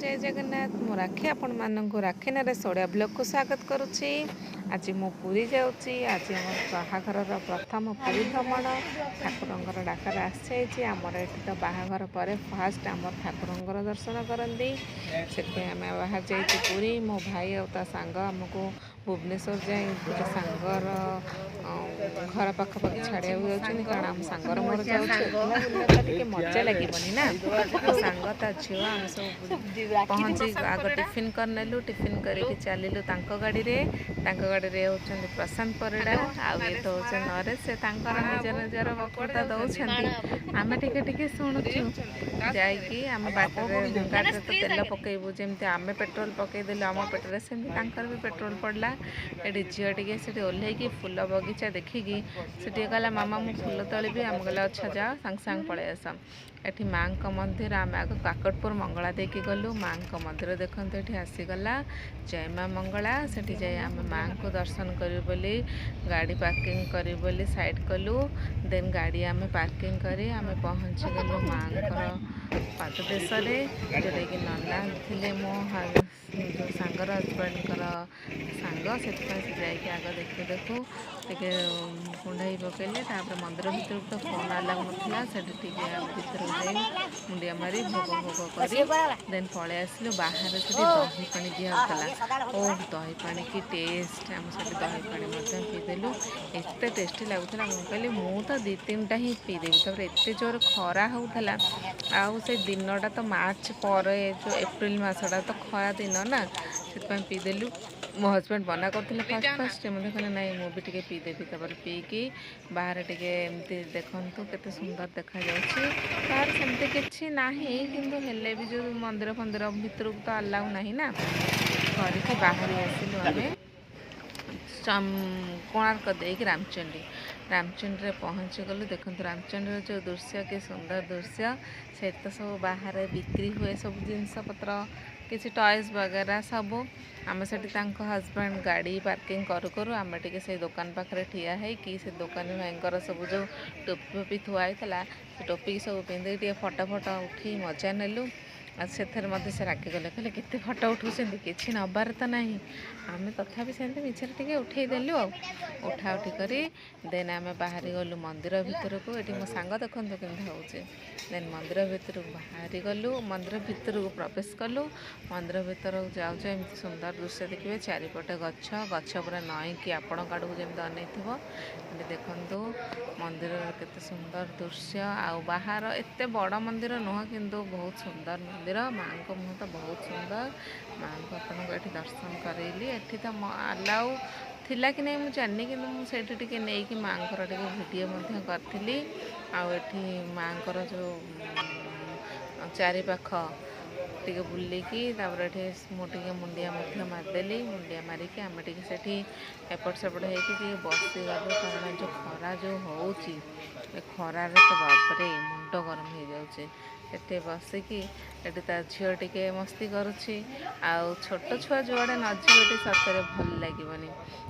ଜୟ ଜଗନ୍ନାଥ। ମୁଁ ରାକ୍ଷୀ, ଆପଣମାନଙ୍କୁ ରାକ୍ଷୀ ନରେଶ ଓଡ଼ିଆ ବ୍ଲଗ୍କୁ ସ୍ୱାଗତ କରୁଛି। ଆଜି ମୁଁ ପୁରୀ ଯାଉଛି। ଆଜି ଆମ ବାହାଘରର ପ୍ରଥମ ପୁରୀ ଭ୍ରମଣ। ଠାକୁରଙ୍କର ଡାକରା ଆସିଯାଇଛି। ଆମର ଏଠି ତ ବାହାଘର ପରେ ଫାଷ୍ଟ ଆମର ଠାକୁରଙ୍କର ଦର୍ଶନ କରନ୍ତି। ସେଥିପାଇଁ ଆମେ ବାହାରି ଯାଇଛୁ ପୁରୀ। ମୋ ଭାଇ ଆଉ ତା ସାଙ୍ଗ ଆମକୁ ଭୁବନେଶ୍ୱର ଯାଇ ଗୋଟେ ସାଙ୍ଗର ଘର ପାଖାପାଖି ଛାଡ଼ିବାକୁ ଯାଉଛନ୍ତି, କାରଣ ଆମ ସାଙ୍ଗର ମୋର ଯାଉଛୁ। ଏକଲା ବୁଲିଲେ ତ ଟିକେ ମଜା ଲାଗିବନି ନା। ମୋ ସାଙ୍ଗ, ତା ଝିଅ, ଆମେ ସବୁ ପହଞ୍ଚି ଆଗ ଟିଫିନ୍ କରିନେଲୁ। ଟିଫିନ୍ କରିକି ଚାଲିଲୁ ତାଙ୍କ ଗାଡ଼ିରେ। ତାଙ୍କ ଗାଡ଼ିରେ ହେଉଛନ୍ତି ପ୍ରଶାନ୍ତ ପରିଡ଼ା ଆଉ ଇଏ ତ ହେଉଛନ୍ତି ନରେଶ। ସେ ତାଙ୍କର ନିଜ ନିଜର ବକ୍ତୃତା ଦେଉଛନ୍ତି, ଆମେ ଟିକେ ଟିକେ ଶୁଣୁଛୁ। ଯାଇକି ଆମେ ବାଟରେ ଗାଡ଼ିରେ ତ ତେଲ ପକେଇବୁ। ଯେମିତି ଆମେ ପେଟ୍ରୋଲ ପକେଇଦେଲୁ ଆମ ପେଟରେ, ସେମିତି ତାଙ୍କର ବି ପେଟ୍ରୋଲ ପଡ଼ିଲା। ଏଠି ଝିଅ ଟିକେ ସେଠି ଓହ୍ଲେଇକି ଫୁଲ ବଗିଚା ଦେଖିକି ସେ ଟିକେ କହିଲା, "ମାମା, ମୁଁ ଫୁଲ ତୋଳିବି।" ଆମେ କହିଲେ, "ଆଚ୍ଛା, ଯା, ସାଙ୍ଗେ ସାଙ୍ଗେ ପଳେଇ ଆସ।" ଏଠି ମାଆଙ୍କ ମନ୍ଦିର, ଆମେ ଆଗ କାକଟପୁର ମଙ୍ଗଳା ଦେଇକି ଗଲୁ। ମାଆଙ୍କ ମନ୍ଦିର ଦେଖନ୍ତୁ, ଏଠି ଆସିଗଲା, ଜୟ ମା ମଙ୍ଗଳା। ସେଠି ଯାଇ ଆମେ ମାଆଙ୍କୁ ଦର୍ଶନ କରିବୁ ବୋଲି ଗାଡ଼ି ପାର୍କିଂ କରିବୁ ବୋଲି ସାଇଡ଼୍ କଲୁ। ଦେନ୍ ଗାଡ଼ି ଆମେ ପାର୍କିଂ କରି ଆମେ ପହଞ୍ଚିଗଲୁ ମାଆଙ୍କର ପାଦଦେଶରେ, ଯେଉଁଟାକି ନନା ଥିଲେ ମୋ ଯେଉଁ ସାଙ୍ଗର ହଜବେଣ୍ଡଙ୍କର ସାଙ୍ଗ। ସେଥିପାଇଁ ସେ ଯାଇକି ଆଗ ଦେଖୁ ଦେଖୁ ଟିକେ କୁଣ୍ଢାଇ ପକେଇଲେ। ତାପରେ ମନ୍ଦିର ଭିତରକୁ ତ ଫୋନ୍ ଆଲାଉ ନଥିଲା। ସେଠି ଟିକେ ଆମେ ଭିତରକୁ ଯାଇ ମୁଣ୍ଡିଆ ମାରି, ଭୋଗ ଭୋଗ କରି ଦେନ୍ ପଳେଇ ଆସିଲୁ ବାହାରେ। ସେଠି ଦହି ପାଣି ଦିଆହେଉଥିଲା। ଓ, ଦହି ପାଣି କି ଟେଷ୍ଟ! ଆମେ ସେଠି ଦହି ପାଣି ମଧ୍ୟ ପିଇଦେଲୁ। ଏତେ ଟେଷ୍ଟି ଲାଗୁଥିଲା, ମୁଁ କହିଲି ମୁଁ ତ ଦୁଇ ତିନିଟା ହିଁ ପିଇଦେବି। ତାପରେ ଏତେ ଜୋର ଖରା ହେଉଥିଲା ଆଉ ସେ ଦିନଟା ତ ମାର୍ଚ୍ଚ ପରେ ଯେଉଁ ଏପ୍ରିଲ ମାସଟା ତ ଖରା ଦିନ ନା, ସେଥିପାଇଁ ପିଇଦେଲୁ। ମୋ ହଜବେଣ୍ଡ ମନା କରୁଥିଲେ ଫାଷ୍ଟ ଫାଷ୍ଟ, ସେ ମଧ୍ୟ କହିଲେ, "ନାଇଁ, ମୁଁ ବି ଟିକେ ପିଇଦେବି।" ତାପରେ ପିଇକି ବାହାରେ ଟିକେ ଏମିତି ଦେଖନ୍ତୁ, କେତେ ସୁନ୍ଦର ଦେଖାଯାଉଛି। ବାହାରେ ସେମିତି କିଛି ନାହିଁ, କିନ୍ତୁ ହେଲେ ବି ଯେଉଁ ମନ୍ଦିର ଫନ୍ଦିର ଭିତରକୁ ତ ଆଲାଉ ନାହିଁ ନା। କରିକି ବାହାରି ଆସିଲୁ ଆମେ କୋଣାର୍କ ଦେଇକି ରାମଚଣ୍ଡୀ। ରାମଚଣ୍ଡୀରେ ପହଞ୍ଚିଗଲୁ। ଦେଖନ୍ତୁ ରାମଚଣ୍ଡୀର ଯେଉଁ ଦୃଶ୍ୟ, କି ସୁନ୍ଦର ଦୃଶ୍ୟ! ସେଠି ତ ସବୁ ବାହାରେ ବିକ୍ରି ହୁଏ ସବୁ ଜିନିଷପତ୍ର, କିଛି ଟଏସ୍ ବଗେରା ସବୁ। ଆମେ ସେଠି ତାଙ୍କ ହଜବେଣ୍ଡ ଗାଡ଼ି ପାର୍କିଂ କରୁ କରୁ ଆମେ ଟିକେ ସେଇ ଦୋକାନ ପାଖରେ ଠିଆ ହେଇକି ସେ ଦୋକାନୀ ଭାଇଙ୍କର ସବୁ ଯେଉଁ ଟୋପି ଫୋପି ଥୁଆ ହେଇଥିଲା, ସେ ଟୋପିକି ସବୁ ପିନ୍ଧିକି ଟିକେ ଫଟୋ ଫଟୋ ଉଠେଇ ମଜା ନେଲୁ। ଆଉ ସେଥିରେ ମଧ୍ୟ ସେ ରାଗିଗଲେ, କହିଲେ, "କେତେ ଫଟୋ ଉଠାଉଛନ୍ତି, କିଛି ନେବାର ତ ନାହିଁ।" ଆମେ ତଥାପି ସେମିତି ମିଛରେ ଟିକେ ଉଠେଇଦେଲୁ। ଆଉ ଉଠା ଉଠି କରି ଦେନ୍ ଆମେ ବାହାରି ଗଲୁ ମନ୍ଦିର ଭିତରକୁ। ଏଠି ମୋ ସାଙ୍ଗ ଦେଖନ୍ତୁ କେମିତି ହେଉଛି। ଦେନ୍ ମନ୍ଦିର ଭିତରକୁ ବାହାରି ଗଲୁ, ମନ୍ଦିର ଭିତରକୁ ପ୍ରବେଶ କଲୁ। ମନ୍ଦିର ଭିତରକୁ ଯାଉଛୁ, ଏମିତି ସୁନ୍ଦର ଦୃଶ୍ୟ ଦେଖିବେ। ଚାରିପଟେ ଗଛ, ଗଛ ପୁରା ନଇଁକି ଆପଣଙ୍କ ଆଡ଼କୁ ଯେମିତି ଅନେଇଥିବ। ଏଠି ଦେଖନ୍ତୁ ମନ୍ଦିରର କେତେ ସୁନ୍ଦର ଦୃଶ୍ୟ। ଆଉ ବାହାର ଏତେ ବଡ଼ ମନ୍ଦିର ନୁହଁ, କିନ୍ତୁ ବହୁତ ସୁନ୍ଦର ମନ୍ଦିର। ମାଆଙ୍କ ମୁହଁ ତ ବହୁତ ସୁନ୍ଦର। ମାଆଙ୍କୁ ଆପଣଙ୍କୁ ଏଠି ଦର୍ଶନ କରେଇଲି। ଏଠି ତ ଆଲାଉ ଥିଲା କି ନାହିଁ ମୁଁ ଜାଣିନି, କିନ୍ତୁ ମୁଁ ସେଇଠି ଟିକେ ନେଇକି ମାଆଙ୍କର ଟିକେ ଭିଡ଼ିଓ ମଧ୍ୟ କରିଥିଲି। ଆଉ ଏଠି ମାଆଙ୍କର ଯେଉଁ ଚାରିପାଖ ଟିକେ ବୁଲିକି ତାପରେ ଏଠି ମୁଁ ଟିକେ ମୁଣ୍ଡିଆ ମଧ୍ୟ ମାରିଦେଲି। ମୁଣ୍ଡିଆ ମାରିକି ଆମେ ଟିକେ ସେଠି ଏପଟ ସେପଟ ହେଇକି ଟିକେ ବସିଗଲୁ, କାରଣ ଯେଉଁ ଖରା ଯେଉଁ ହେଉଛି, ଏ ଖରାରେ ତ ବାପରେ ମୁଣ୍ଡ ଗରମ ହେଇଯାଉଛି। ସେଠି ବସିକି ଏଠି ତା ଝିଅ ଟିକେ ମସ୍ତି କରୁଛି। ଆଉ ଛୋଟ ଛୁଆ ଯୁଆଡ଼େ ନ ଯିବେ, ଏଠି ସତରେ ଭଲ ଲାଗିବନି।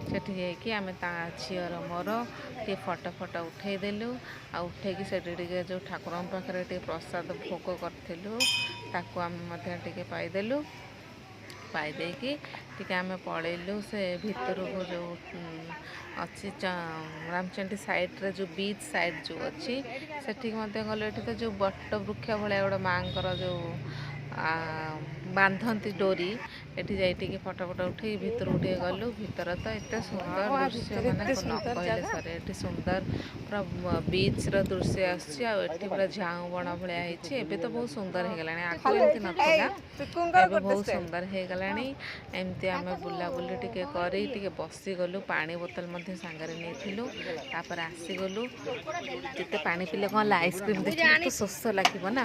ସେଠି ଯାଇକି ଆମେ ତା ଝିଅର ମୋର ଟିକେ ଫଟୋ ଫଟୋ ଉଠେଇଦେଲୁ। ଆଉ ଉଠେଇକି ସେଠି ଟିକେ ଯେଉଁ ଠାକୁରଙ୍କ ପାଖରେ ଟିକେ ପ୍ରସାଦ ଭୋଗ କରିଥିଲୁ, ତାକୁ ଆମେ ମଧ୍ୟ ଟିକେ ପାଇଦେଲୁ। ପାଇ ଦେଇକି ଟିକେ ଆମେ ପଳେଇଲୁ ସେ ଭିତରକୁ, ଯେଉଁ ଅଛି ରାମଚଣ୍ଡୀ ସାଇଡ଼୍ରେ, ଯେଉଁ ବିଚ୍ ସାଇଡ଼୍ ଯେଉଁ ଅଛି, ସେଠିକି ମଧ୍ୟ ଗଲୁ। ଏଠି ତ ଯେଉଁ ବଟ ବୃକ୍ଷ ଭଳିଆ ଗୋଟେ ମାଆଙ୍କର ଯେଉଁ ବାନ୍ଧନ୍ତି ଡୋରି, ଏଠି ଯାଇ ଟିକେ ଫଟୋ ଫଟୋ ଉଠେଇ ଭିତରକୁ ଟିକେ ଗଲୁ। ଭିତର ତ ଏତେ ସୁନ୍ଦର ଦୃଶ୍ୟ, ମାନେ ନ କହିଲେ ସରେ। ଏଠି ସୁନ୍ଦର ପୁରା ବିଚ୍ର ଦୃଶ୍ୟ ଆସୁଛି। ଆଉ ଏଠି ପୁରା ଝାଉଁ ବଣ ଭଳିଆ ହେଇଛି। ଏବେ ତ ବହୁତ ସୁନ୍ଦର ହେଇଗଲାଣି, ଆଗରୁ ଏମିତି ନଥିଲା, ଏବେ ବହୁତ ସୁନ୍ଦର ହେଇଗଲାଣି। ଏମିତି ଆମେ ବୁଲାବୁଲି ଟିକେ କରି ଟିକେ ବସିଗଲୁ। ପାଣି ବୋତଲ ମଧ୍ୟ ସାଙ୍ଗରେ ନେଇଥିଲୁ। ତାପରେ ଆସିଗଲୁ। ଯେତେ ପାଣି ପିଇଲେ କ'ଣ ହେଲା, ଆଇସ୍କ୍ରିମ୍ ଦେଖିଲେ ତ ଶୋଷ ଲାଗିବ ନା।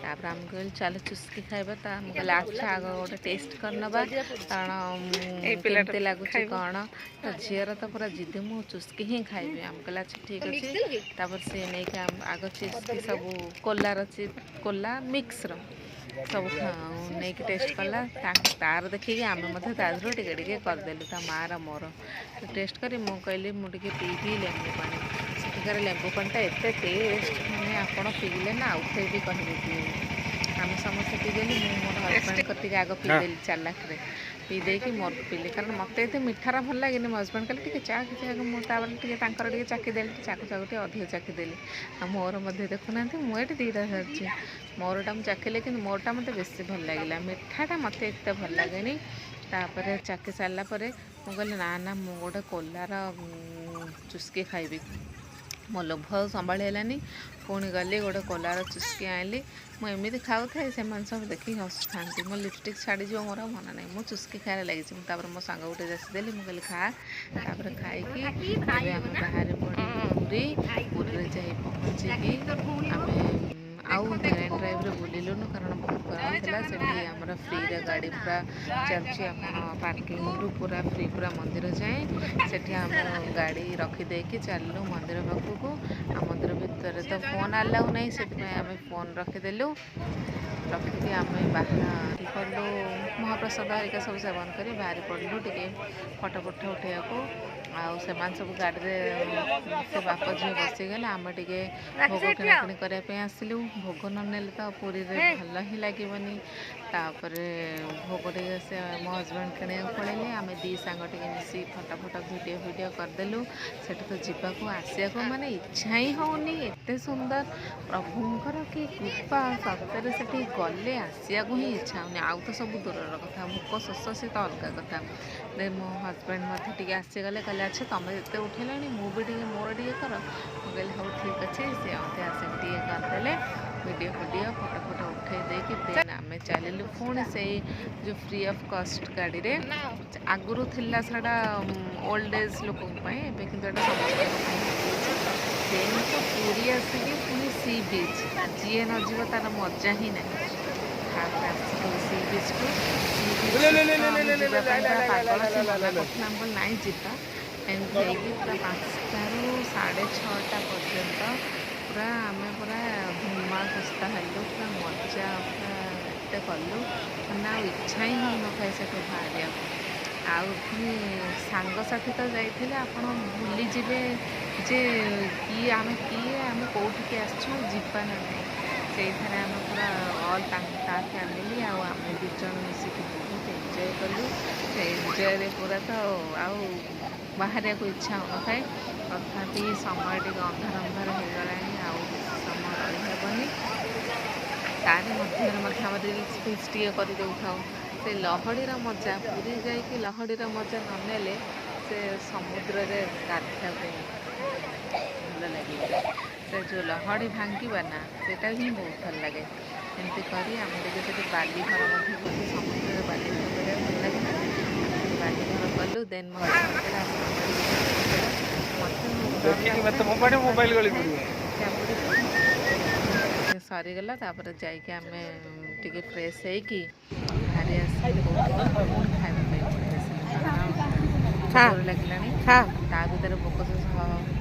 ତାପରେ ଆମେ କହିଲୁ, "ଚାଲ ଚୁସ୍କି ଖାଇବା।" ତ ଆମେ କହିଲେ, "ଆଚ୍ଛା, ଆଗ ଗୋଟେ ଟେଷ୍ଟ କରିନେବା, କାରଣ କେମିତି ଲାଗୁଛି କ'ଣ?" ତ ଝିଅର ତ ପୁରା ଜିଦି, "ମୁଁ ଚୁସ୍କି ହିଁ ଖାଇବି।" ଆମେ କହିଲେ, "ଆଚ୍ଛା, ଠିକ୍ ଅଛି।" ତାପରେ ସିଏ ନେଇକି ଆଗ ଚୁସ୍କି ସବୁ କୋଲାର, କୋଲା ମିକ୍ସର ସବୁ ନେଇକି ଟେଷ୍ଟ କଲା। ତାର ଦେଖିକି ଆମେ ମଧ୍ୟ ତା ଦେହରୁ ଟିକେ ଟିକେ କରିଦେଲୁ, ତା ମାଆର ମୋର ଟେଷ୍ଟ କରି। ମୁଁ କହିଲି, "ମୁଁ ଟିକେ ପିଇବି ଲେମ୍ବୁ ପାଣି।" ସେଠିକାର ଲେମ୍ବୁ ପାଣିଟା ଏତେ ଟେଷ୍ଟ, ମାନେ ଆପଣ ପିଇଲେ ନା ଆଉଥରେ ବି କହିବେ ପିଇବେ। ଆମେ ସମସ୍ତେ ପିଇଦେଲୁ। ମୁଁ ମୋର ହଜବେଣ୍ଡଙ୍କର ଟିକେ ଆଗ ପିଇଦେଲି, ଚାଲାକରେ ପିଇ ଦେଇକି ମୋର ପିଇଲି, କାରଣ ମୋତେ ଏତେ ମିଠାର ଭଲ ଲାଗେନି। ମୋ ହଜବେଣ୍ଡ କହିଲେ, ଟିକେ ଚାଖ ଚାଖ। ମୁଁ ତାପରେ ଟିକେ ତାଙ୍କର ଟିକେ ଚାଖିଦେଲି, ଚାଖୁ ଚାଖୁ ଟିକେ ଅଧିକ ଚାଖିଦେଲି। ଆଉ ମୋର ମଧ୍ୟ ଦେଖୁନାହାନ୍ତି, ମୁଁ ଏଠି ଦୁଇଟା ଧରିଛି। ମୋରଟା ମୁଁ ଚାଖିଲି, କିନ୍ତୁ ମୋରଟା ମୋତେ ବେଶୀ ଭଲ ଲାଗିଲା। ମିଠାଟା ମୋତେ ଏତେ ଭଲ ଲାଗେନି। ତାପରେ ଚାଖି ସାରିଲା ପରେ ମୁଁ କହିଲି, ନା ନା, ମୁଁ ଗୋଟେ କୋଲାର ଚୁସ୍କି ଖାଇବି। ମୋ ଲୋଭ ଆଉ ସମ୍ଭାଳି ହେଲାନି। ପୁଣି ଗଲି, ଗୋଟେ କୋଲାର ଚୁସ୍କି ଆଣିଲି। ମୁଁ ଏମିତି ଖାଉଥାଏ, ସେମାନେ ସବୁ ଦେଖିକି ହସୁଥାନ୍ତି। ମୋ ଲିପଷ୍ଟିକ୍ ଛାଡ଼ିଯିବ ମୋର ଆଉ ମନ ନାହିଁ। ମୁଁ ଚୁସ୍କି ଖାଇବାରେ ଲାଗିଛି। ମୁଁ ତାପରେ ମୋ ସାଙ୍ଗ ଗୋଟେ ଦେଲି, ମୁଁ କହିଲି ଖା। ତାପରେ ଖାଇକି ଏବେ ଆମେ ବାହାରି ପଡ଼ିଲୁ ପୁରୀ। ପୁରୀରେ ଯାଇ ପହଞ୍ଚିକି ଆମେ ଆଉ ମେରାଇନ୍ ଡ୍ରାଇଭ୍ରେ ବୁଲିଲୁନୁ, କାରଣ ବହୁତ ଗରମ ଥିଲା। ସେଠି ଆମର ଫ୍ରିରେ ଗାଡ଼ି ପୁରା ଚାଲୁଛି, ଆପଣ ପାର୍କିଂରୁ ପୁରା ଫ୍ରି ପୁରା ମନ୍ଦିର ଯାଏଁ। ସେଠି ଆମେ ଗାଡ଼ି ରଖିଦେଇକି ଚାଲିଲୁ ମନ୍ଦିର ପାଖକୁ। ଆଉ ମନ୍ଦିର ଭିତରେ ତ ଫୋନ୍ ଆଲାଉ ନାହିଁ, ସେଥିପାଇଁ ଆମେ ଫୋନ୍ ରଖିଦେଲୁ। ରଖିକି ଆମେ ବାହାରି ପଡ଼ିଲୁ, ମହାପ୍ରସାଦ ହେରିକା ସବୁ ସେବନ କରି ବାହାରି ପଡ଼ିଲୁ ଟିକେ ଫଟୋ ଫଟୋ ଉଠେଇବାକୁ। ଆଉ ସେମାନେ ସବୁ ଗାଡ଼ିରେ ସେ ବାପ ଝିଅ ବସିଗଲେ। ଆମେ ଟିକେ ଭୋଗ କିଣାକିଣି କରିବା ପାଇଁ ଆସିଲୁ। ଭୋଗ ନ ନେଲେ ତ ପୁରୀରେ ଭଲ ହିଁ ଲାଗିବନି। ତାପରେ ଭୋଗ ଟିକେ ସେ ମୋ ହଜବେଣ୍ଡ କିଣିବାକୁ ପଳେଇଲେ। ଆମେ ଦୁଇ ସାଙ୍ଗ ଟିକେ ମିଶିକି ଫଟୋ ଫଟୋ ଭିଡ଼ିଓ ଫିଡ଼ିଓ କରିଦେଲୁ। ସେଠି ତ ଯିବାକୁ ଆସିବାକୁ ମାନେ ଇଚ୍ଛା ହିଁ ହେଉନି, ଏତେ ସୁନ୍ଦର। ପ୍ରଭୁଙ୍କର କି କୃପା ସତରେ, ସେଠି ଗଲେ ଆସିବାକୁ ହିଁ ଇଚ୍ଛା ହେଉନି। ଆଉ ତ ସବୁ ଦୂରର କଥା, ଭୋକ ଶୋଷ ସେ ତ ଅଲଗା କଥା। ମୋ ହଜବେଣ୍ଡ ମଧ୍ୟ ଟିକେ ଆସିଗଲେ, କହିଲେ, ଆଚ୍ଛା, ତମେ ଏତେ ଉଠେଇଲଣି, ମୁଁ ବି ଟିକେ ମୋର ଟିକେ କର। ମୁଁ କହିଲି, ହଉ ଠିକ୍ ଅଛି। ସେ ମୋତେ ଆସିକି ଟିକେ କରିଦେଲେ ଭିଡ଼ିଓ ଫିଡ଼ିଓ, ଫଟୋ ଫଟୋ ଉଠେଇ ଦେଇକି ଦେନ୍ ଆମେ ଚାଲିଲୁ ପୁଣି ସେଇ ଯେଉଁ ଫ୍ରି ଅଫ୍ କଷ୍ଟ ଗାଡ଼ିରେ। ଆଗରୁ ଥିଲା ସେଇଟା ଓଲ୍ଡ ଏଜ୍ ଲୋକଙ୍କ ପାଇଁ, ଏବେ କିନ୍ତୁ ଏଇଟା ସମସ୍ତଙ୍କ ପାଇଁ ହେଇଯାଇଛି। ଦେନ୍ ତ ପୁରୀ ଆସିକି ପୁଣି ସି ବିଚ୍ ଯିଏ ନ ଯିବ ତାର ମଜା ହିଁ ନାହିଁ। ତାପରେ ଆସିଲୁ ସି ବିଚ୍କୁ। ସି ବିଚ୍ ଆମେ ଯିବା ପାଇଁ ପୁରା ପାଗଳ। ସେ ମନା କରୁଥିଲା, ଆମେ କହିଲୁ ନାଇଁ ଯିବା। ଏମିତି ହେଇକି ପୁରା 5ଟାରୁ 6:30 ପର୍ଯ୍ୟନ୍ତ ପୁରା ଆମେ ପୁରା ଧୁମା ଖସ୍ତା ହେଲୁ। ପୁରା ମଜା ପୁରା ଏତେ କଲୁ, ମାନେ ଆଉ ଇଚ୍ଛା ହିଁ ହେଉନଥାଏ ସେଠୁ ବାହାରିବାକୁ। ଆଉ ପୁଣି ସାଙ୍ଗସାଥି ତ ଯାଇଥିଲେ, ଆପଣ ଭୁଲିଯିବେ ଯେ କିଏ ଆମେ, କିଏ ଆମେ, କେଉଁଠିକି ଆସିଛୁ, ଯିବା ନା ନାହିଁ। ସେଇଥିରେ ଆମେ ପୁରା ଅଲ୍ ତା ଫ୍ୟାମିଲି ଆଉ ଆମେ ଦୁଇ ଜଣ ମିଶିକି ବହୁତ ଏନ୍ଜୟ କଲୁ। ସେ ଏନ୍ଜୟରେ ପୁରା ତ ଆଉ ବାହାରିବାକୁ ଇଚ୍ଛା ହେଉନଥାଏ। ତଥାପି ସମୟ ଟିକେ ଅନ୍ଧାର ଅନ୍ଧାର ହେଇଗଲାଣି, ଆଉ ବେଶୀ ସମୟ ରହିହେବନି। ତାରି ମଧ୍ୟରେ ମଧ୍ୟ ଆମେ ରିଲ୍ସ ଫିଲ୍ସ ଟିକେ କରିଦେଉଥାଉ। ସେ ଲହଡ଼ିର ମଜା, ପୁରୀ ଯାଇକି ଲହଡ଼ିର ମଜା ନ ନେଲେ ସେ ସମୁଦ୍ରରେ ଗାଧୋଇବାକୁ ଭଲ ଲାଗିବନି। ସେ ଯେଉଁ ଲହଡ଼ି ଭାଙ୍ଗିବା ନା, ସେଇଟା ହିଁ ବହୁତ ଭଲ ଲାଗେ। ଏମିତି କରି ଆମେ ଟିକେ ସେଠି ବାଲି ଘର ମଧ୍ୟ କଲୁ। ସମୁଦ୍ରରେ ବାଲି ଘର କରିବାକୁ ଭଲ ଲାଗେ ନା? ଆମେ ସେଠି ବାଲି ଘର କଲୁ। ଦେନ୍ ମୋ ହଜବେଣ୍ଡ କହିଲେ, ଆସ ଆମେ ଟିକେ ଚାପଡ଼ି। ମୋତେ ଡର ଦେଖିକି ମତେ ଲାଗୁଥାଏ, ଫୋପାଡ଼ିବ, ମୋବାଇଲ ଗଳି ପଡ଼ିବ। ଚାପୁଡ଼ି ସରିଗଲା। ତାପରେ ଯାଇକି ଆମେ ଟିକେ ଫ୍ରେଶ୍ ହେଇକି ବାହାରି ଆସିଲୁ। କୋଉଠିକି ନା ପୁଣି ଖାଇବା ପାଇଁ ପଳେଇ ଆସିଲୁ, କାରଣ ଭୋକ ଜୋର ଲାଗିଲାଣି। ତା ଭିତରେ ଭୋକ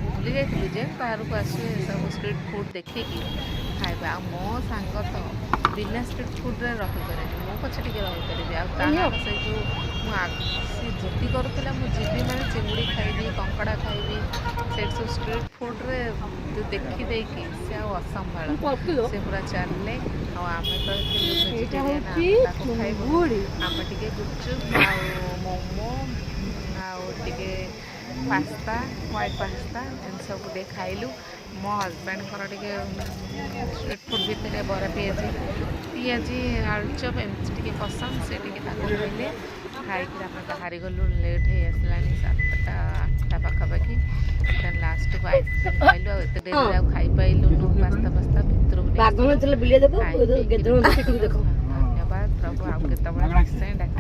ଭୁଲି ଯାଇଥିଲୁ ଯେ ବାହାରକୁ ଆସୁ, ଏସବୁ ଷ୍ଟ୍ରିଟ୍ ଫୁଡ଼୍ ଦେଖିକି ଖାଇବା। ଆଉ ମୋ ସାଙ୍ଗ ତ ବିନା ଷ୍ଟ୍ରିଟ୍ ଫୁଡ଼୍ରେ ରହିପାରେନି। ମୁଁ ପଛେ ଟିକେ ରହିପାରିବି। ଆଉ ତାହାର ସେ ଯେଉଁ ମୁଁ ସେ ଜିଦି କରୁଥିଲା, ମୁଁ ଯିବି ମାନେ ଚିଙ୍ଗୁଡ଼ି ଖାଇବି, କଙ୍କଡ଼ା ଖାଇବି। ସେଇଠି ସବୁ ଷ୍ଟ୍ରିଟ୍ ଫୁଡ଼୍ରେ ଯେଉଁ ଦେଖିଦେଇକି ସେ ଆଉ ଅସମ୍ଭାଳ, ସେ ପୁରା ଚାଲିଲେ। ଆଉ ଆମେ ତ ଥିଲୁ ଭେଜିଟେରିଆନ୍, ଆମେ ତାକୁ ଖାଇବୁ? ଆମେ ଟିକେ ଗୁପଚୁପ୍ ଆଉ ମୋମୋ ଆଉ ଟିକେ ପାସ୍ତା, ହ୍ୱାଇଟ୍ ପାସ୍ତା, ଏମିତି ସବୁ ଟିକେ ଖାଇଲୁ। ମୋ ହଜବେଣ୍ଡଙ୍କର ଟିକେ ଷ୍ଟ୍ରିଟ୍ ଫୁଡ଼୍ ଭିତରେ ବରା ପିଆଜି, ପିଆଜି ଆଳୁଚପ୍ ଏମିତି ଟିକେ ପସନ୍ଦ, ସେ ଟିକେ ତାକୁ ଖାଇଲେ। ଖାଇକି ଆମେ ବାହାରି ଗଲୁ। ଲେଟ୍ ହେଇ ଆସିଲାଣି, 7ଟା 8ଟା ପାଖାପାଖି। ଦେନ୍ ଲାଷ୍ଟକୁ ଆଇସ୍କ୍ରିମ୍ ଖାଇଲୁ। ଆଉ ଏତେ ଡେରିରେ ଆଉ ଖାଇପାଇଲୁନୁ ପାସ୍ତା ଫାସ୍ତା, ଭିତରକୁ ନେଇ ବାଘ ଆସିଲୁ। ନଥିଲେ ବିଲେଇ ଦେଖ। ଖାଇ ପିଇକିରି ଦେଖ। ଧନ୍ୟବାଦ ପ୍ରଭୁ। ଆଉ କେତେବେଳେ ନିଶ୍ଚୟ ଡାକିବେ।